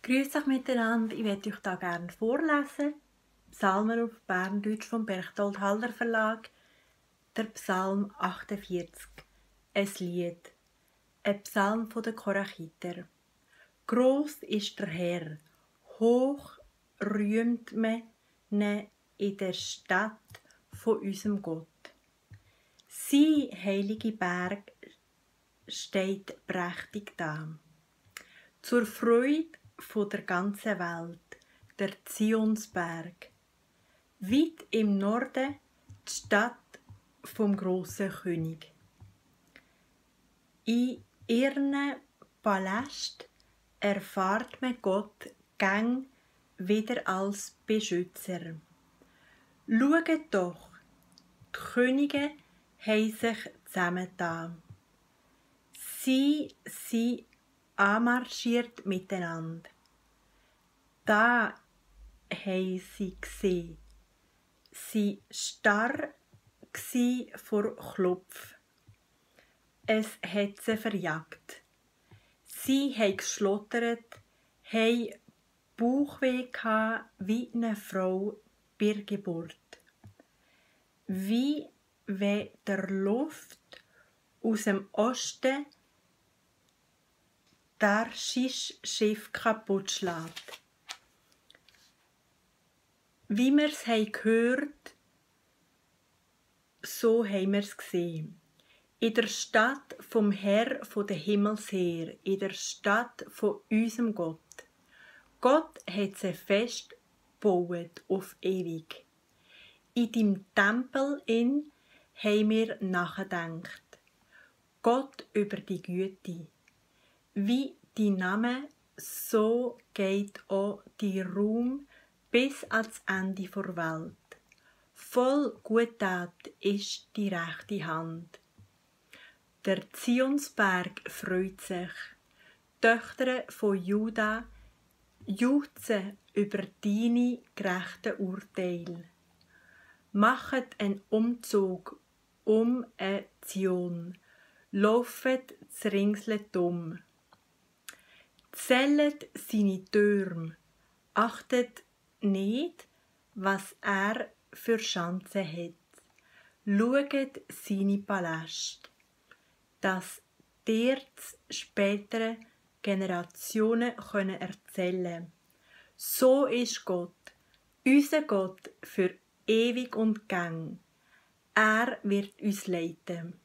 Grüß euch miteinander, ich werde euch da gerne vorlesen. Psalmen auf Berndeutsch vom Berchtold Haller Verlag, der Psalm 48, ein Lied, ein Psalm der Korachiter. Gross ist der Herr, hoch rühmt man ihn in der Stadt von unserem Gott. Sein heilige Berg steht prächtig da. Zur Freude der ganzen Welt, der Zionsberg. Weit im Norden die Stadt vom grossen König. In ihren Palast erfahrt man Gott gäng wieder als Beschützer. Schaut doch, die Könige haben sich zusammengetan. Sie sind anmarschiert miteinander. Da haben sie gesehen. Sie starr gsi vor Klopf. Es hat sie verjagt. Sie haben geschlottert, haben Bauchweh gehabt wie eine Frau bei der Geburt. Wie wenn der Luft aus dem Osten Tarschisch Schiff kaputt schlägt. Wie wir es gehört haben, so haben wir es gesehen. In der Stadt vom Herr von den Himmelsheer, in der Stadt von unserem Gott. Gott hat sie fest gebaut auf ewig. In deinem Tempel haben wir nachgedacht. Gott über die Güte. Wie dein Name, so geht auch dein Ruhm bis ans Ende der Welt. Voll Guttat ist die rechte Hand. Der Zionsberg freut sich. Töchter von Juda jauchzen über deine gerechten Urteile. Machet einen Umzug um Zion. Laufet das Ringslet um. Zählet seine Türme. Achtet nicht, was er für Schanzen hat. Schaut seine Paläste, dass dir spätere Generationen erzählen können. So ist Gott, unser Gott für ewig und gang. Er wird uns leiten.